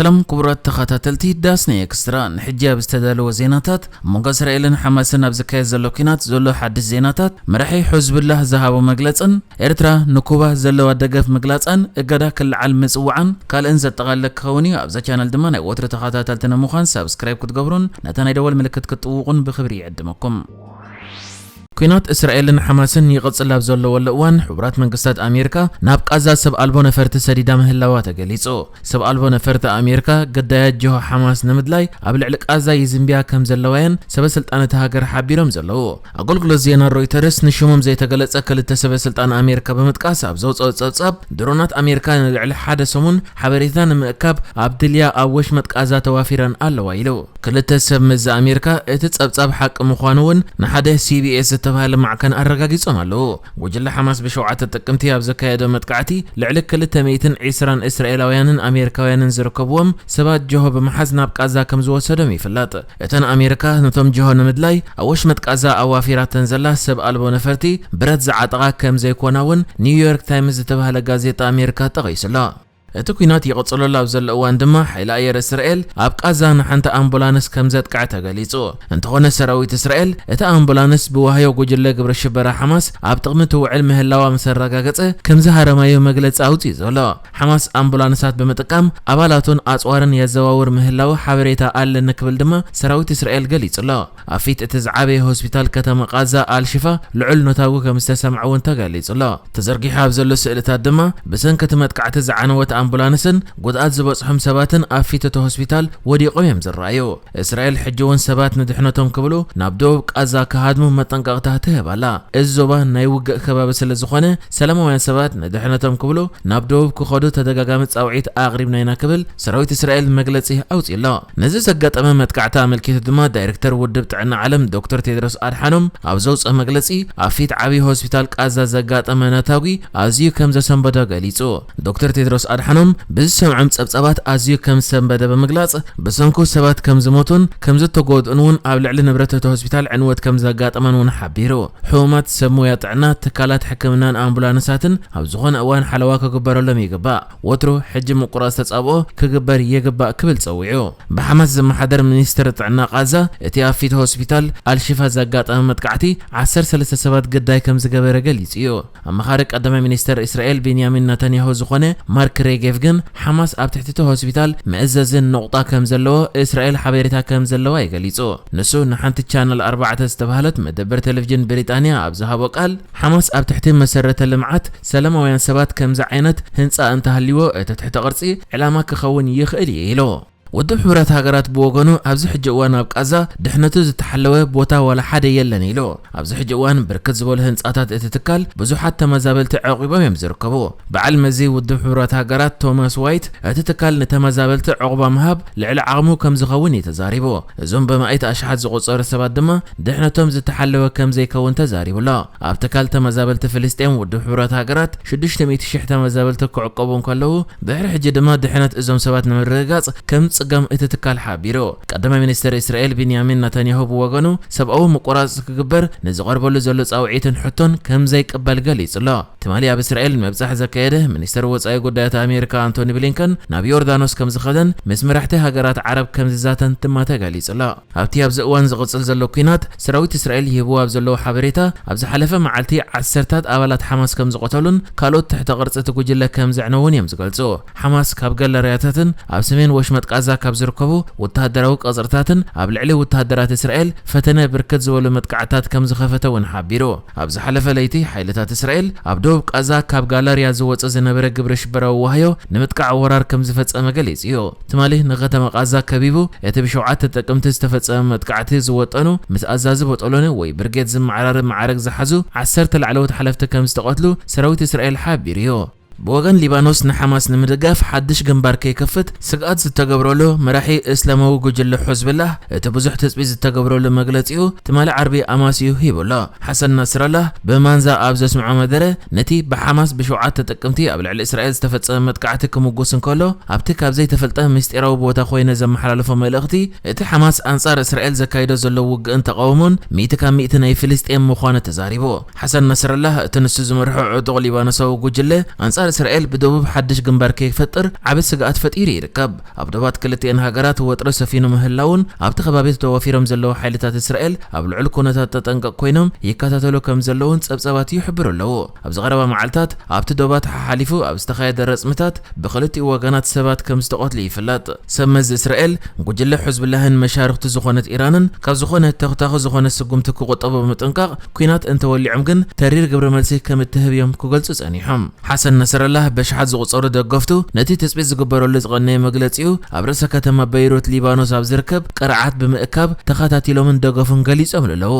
ሰላም ክቡራት ተኸታተልቲ ዳስ ናይ ኤክስትራ፣ ንሕጂ ኣብ ዝተዳለወ ዜናታት፣ ኣብ መንጎ እስራኤልን ሓማስን ኣብ ዝካየድ ዘሎ ኲናት ዘሎ ሓድሽ ዜናታት፣ መራሒ ሕዝቡላህ ዝሃቦ መግለጽን ኤርትራ ንኩባ ዘለዋ ደገፍ ምግላጻን እገዳ ክልዓል ምጽዋዓን ካልእን ዘጠቓልል ክኸውን እዩ። ኣብዛ ቻነል ድማ ናይ ወትሩ ተኸታተልቲ ንምዃን ሳብስክራይብ ክትገብሩን ነታ ናይ ደወል ምልክት ክትጥውቑን ብኽብሪ ይዕድመኩም። ኲናት እስራኤልን ሓማስን ይቕጽል ኣብ ዘለወሉ እዋን፣ ሕቡራት መንግስታት ኣሜሪካ ናብ ቃዛ ሰብ ኣልቦ ነፈርቲ ሰዲዳ ምህላዋ ተገሊጹ። ሰብ ኣልቦ ነፈርቲ ኣሜሪካ ግዳያት ጅሆ ሓማስ ንምድላይ ኣብ ልዕሊ ቃዛ ይዝንብያ ከም ዘለዋየን ሰበ ስልጣን እታ ሃገር ሓቢሮም ዘለዉ። ኣገልግሎት ዜና ሮይተርስ ንሽሞም ዘይተገለጸ ክልተ ሰበ ስልጣን ኣሜሪካ ብምጥቃስ ኣብ ዘውፅኦ ጸብጻብ፣ ድሮናት ኣሜሪካ ንልዕሊ ሓደ ሰሙን ሓበሬታ ንምእካብ ኣብ ድልያ ኣብ ወሽመጥ ቃዛ ተዋፊረን ኣለዋ ኢሉ። ክልተ ሰብ መዚ ኣሜሪካ እቲ ጸብጻብ ሓቂ ምዃኑ እውን ንሓደ ሲ ቢ ኤስ ዝተባህለ ማዕከን ኣረጋጊጾም ኣለዉ። ጉጅለ ሓማስ ብሸውዓተ ጥቅምቲ ኣብ ዘካየዶ መጥቃዕቲ ልዕሊ ክልተ ሚእትን ዕስራን እስራኤላውያንን ኣሜሪካውያንን ዝርከብዎም ሰባት ጅሆ ብምሓዝ ናብ ቃዛ ከም ዝወሰዶም ይፍለጥ። እተን ኣሜሪካ ነቶም ጅሆ ንምድላይ ኣብ ወሽመጥ ቃዛ ኣዋፊራተን ዘላ ሰብ ኣልቦ ነፈርቲ ብረት ዝዓጠቓ ከም ዘይኮና እውን ኒውዮርክ ታይምስ ዝተባህለ ጋዜጣ ኣሜሪካ ጠቒሱሎ። እቲ ኲናት ይቕጽለሉ ኣብ ዘሎ እዋን ድማ፣ ሓይሊ ኣየር እስራኤል ኣብ ቃዛ ንሓንቲ ኣምቡላንስ ከም ዘጥቅዐ ተገሊጹ። እንተኾነ፣ ሰራዊት እስራኤል እታ ኣምቡላንስ ብዋህዮ ጉጅለ ግብረ ሽበራ ሓማስ ኣብ ጥቕሚ ትውዕል ምህላዋ ምስ ኣረጋገጸ፣ ከም ዝሃረማዮ መግለጺ ኣውጺኡ ዘሎ። ሓማስ ኣምቡላንሳት ብምጥቃም ኣባላቱን ኣጽዋርን የዘዋውር ምህላዉ ሓበሬታ ኣለኒ ክብል ድማ ሰራዊት እስራኤል ገሊጹ ኣሎ። ኣብ ፊት እቲ ዝዓበየ ሆስፒታል ከተማ ቃዛ ኣልሽፋ ልዑል ነታጒ ከም ዝተሰምዐ እውን ተገሊጹ ኣሎ። ተዘርጊሑ ኣብ ዘሎ ስእልታት ድማ ብሰንኪ እቲ መጥቃዕቲ ዝዓነወት ኣምቡላንስን ጉድኣት ዝበጽሖም ሰባትን ኣብ ፊት እቲ ሆስፒታል ወዲቖም እዮም ዝረኣዩ። እስራኤል ሕጂ እውን ሰባት ንድሕነቶም ክብሉ ናብ ደቡብ ቃዛ ክሃድሙ መጠንቀቕታ ትህብ ኣላ። እዚ ዞባ ናይ ውግእ ከባቢ ስለ ዝኾነ፣ ሰላማውያን ሰባት ንድሕነቶም ክብሉ ናብ ደቡብ ክኸዱ ተደጋጋሚ ጻውዒት ኣቕሪብና ኢና ክብል ሰራዊት እስራኤል መግለጺ ኣውጺኡ ኣሎ። ነዚ ዘጋጠመ መጥቃዕቲ ኣመልኪቱ ድማ ዳይሬክተር ውድብ ጥዕና ዓለም ዶክተር ቴድሮስ ኣድሓኖም ኣብ ዘውጽኦ መግለጺ፣ ኣብ ፊት ዓብዪ ሆስፒታል ቃዛ ዘጋጠመ ነታጒ ኣዝዩ ከም ዘሰንበዶ ገሊጹ። ዶክተር ቴድሮስ ኣድሓኖም ብዝሰምዖም ጸብጻባት ኣዝዩ ከም ዝሰንበደ ብምግላጽ፣ ብሰንኩ ሰባት ከም ዝሞቱን ከም ዝተጎድኡን እውን ኣብ ልዕሊ ንብረት እቲ ሆስፒታል ዕንወት ከም ዘጋጠመን እውን ሓቢሩ። ሕሙማት፣ ሰብ ሞያ ጥዕና፣ ትካላት ሕክምናን ኣምቡላንሳትን ኣብ ዝኾነ እዋን ሓለዋ ክግበረሎም ይግባእ። ወትሩ ሕጂ ምቁራጽ ተጻብኦ ክግበር ይግባእ ክብል ጸዊዑ። ብሓማስ ዝመሓደር ሚኒስትሪ ጥዕና ቃዛ፣ እቲ ኣብ ፊት ሆስፒታል ኣልሺፋ ዘጋጠመ መጥቃዕቲ ዓሰርተ ሰለስተ ሰባት ግዳይ ከም ዝገበረ ገሊጹ እዩ። ኣማኻሪ ቀዳማይ ሚኒስተር እስራኤል ቤንያሚን ናታንያሁ ዝኾነ ማርክ ሬጌቭ ግን፣ ሓማስ ኣብ ትሕቲ እቲ ሆስፒታል መእዘዝን ነቑጣ ከም ዘለዎ እስራኤል ሓበሬታ ከም ዘለዋ እዩ ገሊጹ። ንሱ ንሓንቲ ቻነል ኣርባዕተ ዝተባህለት መደበር ቴሌቪዥን ብሪጣንያ ኣብ ዝሃቦ ቃል፣ ሓማስ ኣብ ትሕቲ መሰረተ ልምዓት ሰላማውያን ሰባት ከምዚ ዓይነት ህንጻ እንተሃልይዎ፣ እቲ ትሕተ ቅርጺ ዕላማ ክኸውን ይኽእል እዩ ኢሉ። ውድብ ሕቡራት ሃገራት ብወገኑ፣ ኣብዚ ሕጂ እዋን ኣብ ቃዛ ድሕነቱ ዝተሓለወ ቦታ ዋላ ሓደ የለን ኢሉ። ኣብዚ ሕጂ እዋን ብርክት ዝበሉ ህንጻታት እቲ ትካል ብዙሓት ተመዛበልቲ ኣዕቂቦም እዮም ዝርከቡ። በዓል መዚ ውድብ ሕቡራት ሃገራት ቶማስ ዋይት፣ እቲ ትካል ንተመዛበልቲ ዕቑባ ምሃብ ልዕሊ ዓቕሙ ከም ዝኸውን እዩ ተዛሪቡ። እዞም ብማእት ኣሽሓት ዝቑጸሩ ሰባት ድማ ድሕነቶም ዝተሓለወ ከም ዘይከውን ተዛሪቡ ኣሎ። ኣብ ትካል ተመዛበልቲ ፍልስጤም ውድብ ሕቡራት ሃገራት ሽዱሽተ ሚእቲ ሺሕ ተመዛበልቲ ክዕቀቡ እንከለዉ፣ ድሕሪ ሕጂ ድማ ድሕነት እዞም ሰባት ንምርግጋጽ ከም ጽገም እቲ ትካል ሓቢሩ። ቀዳማይ ሚኒስተር እስራኤል ቢንያሚን ናታንያሁ ብወገኑ፣ ሰብኣዊ ምቁራጽ ክግበር ንዝቐርበሉ ዘሎ ጻውዒትን ሕቶን ከም ዘይቅበል ገሊጹ ኣሎ። ትማሊ ኣብ እስራኤል ምብጻሕ ዘካየደ ሚኒስተር ወጻኢ ጉዳያት ኣሜሪካ ኣንቶኒ ብሊንከን፣ ናብ ዮርዳኖስ ከም ዝኸደን ምስ መራሕቲ ሃገራት ዓረብ ከም ዝዛተን ድማ ተገሊጹ ኣሎ። ኣብቲ ኣብዚ እዋን ዝቕጽል ዘሎ ኲናት፣ ሰራዊት እስራኤል ይህብዎ ኣብ ዘለዉ ሓበሬታ፣ ኣብ ዝሓለፈ መዓልቲ ዓሰርታት ኣባላት ሓማስ ከም ዝቐተሉን ካልኦት ትሕተ ቅርጺ እቲ ጉጅለ ከም ዘዕነዉን እዮም ዝገልጹ። ሓማስ ካብ ጋለርያታትን ኣብ ሰሜን ወሽመጥ ቃዛ ካብ ዝርከቡ ወተሃደራዊ ቀጽርታትን ኣብ ልዕሊ ወተሃደራት እስራኤል ፈተነ ብርክት ዝበሉ መጥቃዕትታት ከም ዝኸፈተ እውን ሓቢሩ። ኣብ ዝሓለፈ ለይቲ፣ ሓይልታት እስራኤል ኣብ ደቡብ ቃዛ ካብ ጋላርያ ዝወጽእ ዝነበረ ግብረ ሽበራዊ ዋህዮ ንምጥቃዕ ወራር ከም ዝፈጸመ ገሊጹ እዩ። ትማሊ ንከተማ ቃዛ ከቢቡ፣ እቲ ብሸውዓተ ጥቅምቲ ዝተፈጸመ መጥቃዕቲ ዝወጠኑ ምስ ኣዛዚ ቦጦሎኒ ወይ ብርጌድ ዝመዓራረብ መዓርግ ዝሓዙ ዓሰርተ ላዕለዎት ሓለፍቲ ከም ዝተቐትሉ ሰራዊት እስራኤል ሓቢሩ እዩ። ብወገን ሊባኖስ፣ ንሓማስ ንምድጋፍ ሓድሽ ግንባር ከይከፍት ስግኣት ዝተገብረሉ መራሒ እስላማዊ ጉጅለ ሑዝብላህ፣ እቲ ብዙሕ ትጽቢት ዝተገብረሉ መግለጺኡ ትማሊ ዓርቢ ኣማስዩ ሂቡ ኣሎ። ሓሰን ናስራላህ ብማንዛ ኣብ ዘስምዖ መደረ፣ ነቲ ብሓማስ ብሸውዓተ ጥቅምቲ ኣብ ልዕሊ እስራኤል ዝተፈጸመ መጥቃዕቲ ክምጉስ እንከሎ፣ ኣብቲ ካብ ዘይተፈልጠ ምስጢራዊ ቦታ ኮይነ ዘመሓላልፎ መልእኽቲ፣ እቲ ሓማስ ኣንጻር እስራኤል ዘካይዶ ዘሎ ውግእን ተቓውሞን ሚእቲ ካብ ሚእቲ ናይ ፍልስጤም ምዃኑ ተዛሪቡ። ሓሰን ናስራላህ፣ እቲ ንሱ ዝመርሖ ዕጡቕ ሊባኖሳዊ ጉጅለ ኣንጻር እስራኤል ብደቡብ ሓድሽ ግንባር ከይፈጥር ዓቢ ስግኣት ፈጢሩ ይርከብ። ኣብ ዶባት ክልቲኤን ሃገራት ወጥሪ ሰፊኑ ምህላውን ኣብቲ ከባቢ ተዋፊሮም ዘለዉ ሓይልታት እስራኤል ኣብ ልዑል ኩነታት ተጠንቀቕ ኮይኖም ይከታተሉ ከም ዘለውን ጸብጻባት ይሕብሩ ኣለዉ። ኣብዚ ቀረባ መዓልታት ኣብቲ ዶባት ሓሓሊፉ ኣብ ዝተኻየደ ረጽምታት ብኽልቲኡ ወገናት ሰባት ከም ዝተቐትሉ ይፍለጥ። ሰብ መዚ እስራኤል፣ ጉጅለ ሕዝብላህን መሻርኽቱ ዝኾነት ኢራንን ካብ ዝኾነ ተኽታኺ ዝኾነ ስጉምቲ ክቑጠቡ ብምጥንቃቕ፣ ኲናት እንተወሊዖም ግን ተሪር ግብረ መልሲ ከም እትህብ እዮም ክገልጹ ጸኒሖም። ሓሰን ነስረላህ በሽሓት ዝቑጸሩ ደገፍቱ ነቲ ትጽቢት ዝግበረሉ ዝቐነየ መግለጺኡ ኣብ ርእሰ ከተማ በይሩት ሊባኖስ ኣብ ዝርከብ ቅርዓት ብምእካብ ተኸታቲሎምን ደገፉን ገሊጾም ኣለዉ።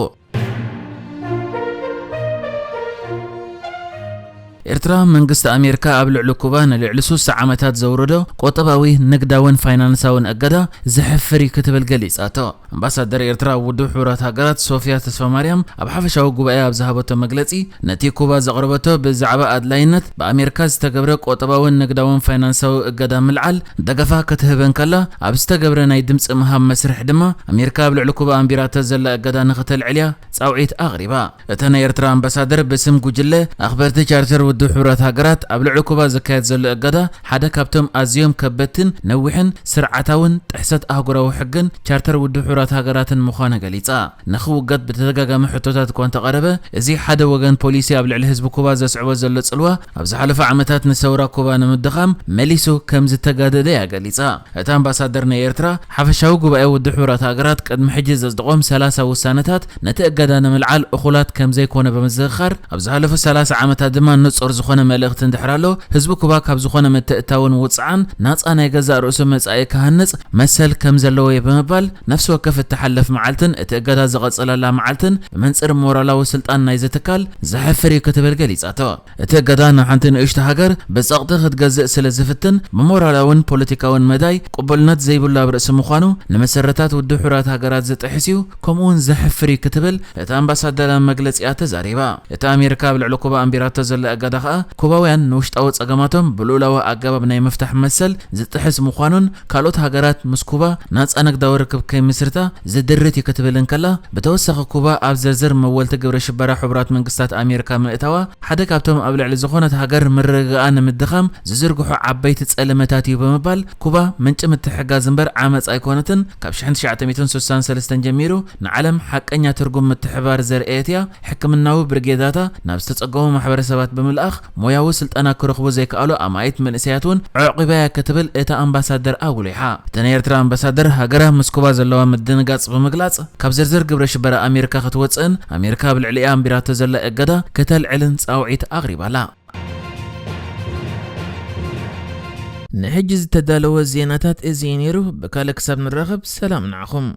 ኤርትራ፣ መንግስቲ ኣሜሪካ ኣብ ልዕሊ ኩባ ንልዕሊ ሱሳ ዓመታት ዘውረዶ ቁጠባዊ፣ ንግዳውን ፋይናንሳውን እገዳ ዘሕፍር እዩ ክትብል ገሊጻቶ። ኣምባሳደር ኤርትራ ኣብ ውድብ ሕቡራት ሃገራት ሶፊያ ተስፋማርያም ኣብ ሓፈሻዊ ጉባኤ ኣብ ዝሃበቶ መግለጺ፣ ነቲ ኩባ ዘቕረበቶ ብዛዕባ ኣድላይነት ብኣሜሪካ ዝተገብረ ቁጠባውን ንግዳውን ፋይናንሳዊ እገዳ ምልዓል ደገፋ ክትህብ እንከላ፣ ኣብ ዝተገብረ ናይ ድምጺ ምሃብ መስርሕ ድማ ኣሜሪካ ኣብ ልዕሊ ኩባ ኣንቢራቶ ዘላ እገዳ ንኽተልዕል እያ ጻውዒት ኣቕሪባ። እታ ናይ ኤርትራ ኣምባሳደር ብስም ጉጅለ ኣኽበርቲ ቻርተር ውድብ ሕቡራት ሃገራት ኣብ ልዕሊ ኩባ ዝካየድ ዘሎ እገዳ ሓደ ካብቶም ኣዝዮም ከበድትን ነዊሕን ስርዓታውን ጥሕሰት ኣህጉራዊ ሕግን ቻርተር ውድብ ሕቡራት ሃገራትን ምዃኑ ገሊጻ። ንኽውገድ ብተደጋጋሚ ሕቶታት እኳ እንተቐረበ፣ እዚ ሓደ ወገን ፖሊሲ ኣብ ልዕሊ ህዝቢ ኩባ ዘስዕቦ ዘሎ ጽልዋ ኣብ ዝሓለፈ ዓመታት ንሰውራ ኩባ ንምድኻም መሊሱ ከም ዝተጋደደ እያ ገሊጻ። እታ ኣምባሳደር ናይ ኤርትራ፣ ሓፈሻዊ ጉባኤ ውድብ ሕቡራት ሃገራት ቅድሚ ሕጂ ዘጽደቖም ሰላሳ ውሳነታት ነቲ እገዳ ንምልዓል እኹላት ከም ዘይኮነ ብምዝኽኻር፣ ኣብ ዝሓለፉ ሰላሳ ዓመታት ድማ ንጹር ዝኾነ መልእኽቲ እንድሕር ኣሎ፣ ህዝቢ ኩባ ካብ ዝኾነ ምትእትታውን ውጽዓን ናጻ ናይ ገዛእ ርእሱ መጻኢ ክሃንጽ መሰል ከም ዘለዎ እየ ብምባል፣ ነፍሲ ወከፍ እትሓለፍ መዓልትን እቲ እገዳ ዝቐጽለላ መዓልትን ብመንጽር ሞራላዊ ስልጣን ናይዚ ትካል ዘሕፍር እዩ ክትብል ገሊጻቶ። እቲ እገዳ ንሓንቲ ንእሽቶ ሃገር ብጸቕጢ ክትገዝእ ስለ ዝፍትን፣ ብሞራላውን ፖለቲካውን መዳይ ቅቡልነት ዘይብሉ ኣብ ርእሲ ምዃኑ፣ ንመሰረታት ውድብ ሕቡራት ሃገራት ዝጥሕስ እዩ፣ ከምኡውን ዘሕፍር እዩ ክትብል እታ ኣምባሳደር ኣብ መግለጺኣ ተዛሪባ። እቲ ኣሜሪካ ኣብ ልዕሊ ኩባ ኣንቢራቶ ዘላ እገዳ ከኣ፣ ኩባውያን ንውሽጣዊ ጸገማቶም ብልኡላዊ ኣገባብ ናይ ምፍታሕ መሰል ዝጥሕስ ምዃኑን፣ ካልኦት ሃገራት ምስ ኩባ ናጻ ንግዳዊ ርክብ ከይምስርታ ዝድርት እዩ ክትብል እንከላ፣ ብተወሳኺ ኩባ ኣብ ዝርዝር መወልቲ ግብረ ሽበራ ሕቡራት መንግስታት ኣሜሪካ ምእታዋ፣ ሓደ ካብቶም ኣብ ልዕሊ ዝኾነት ሃገር ምርግጋኣ ንምድኻም ዝዝርግሑ ዓበይቲ ጸለመታት እዩ ብምባል፣ ኩባ ምንጪ ምትሕግጋዝ እምበር ዓመጽ ኣይኮነትን፣ ካብ ሽሕን ትሽዓተ ሚእትን ስሳን ሰለስተን ጀሚሩ ንዓለም ሓቀኛ ትርጉም ምትሕባር ዘርእየት እያ፣ ሕክምናዊ ብርጌዳታ ናብ ዝተጸገሙ ማሕበረሰባት ብምልኣኽ ሞያዊ ስልጠና ክረኽቡ ዘይከኣሉ ኣማኢት መንእሰያት እውን ኣዕቂባ እያ ክትብል እታ ኣምባሳደር ኣጉሊሓ። እቲ ናይ ኤርትራ ኣምባሳደር ሃገራ ምስ ኩባ ዘለዋ ምድንጋጽ ብምግላጽ፣ ካብ ዝርዝር ግብረ ሽበራ ኣሜሪካ ክትወጽእን ኣሜሪካ ኣብ ልዕሊኣ ኣንቢራቶ ዘላ እገዳ ከተልዕልን ጻውዒት ኣቕሪባላ። ንሕጂ ዝተዳለወ ዜናታት እዚ እዩ ነይሩ። ብካልእ ክሳብ ንራኸብ ሰላም ንዓኹም።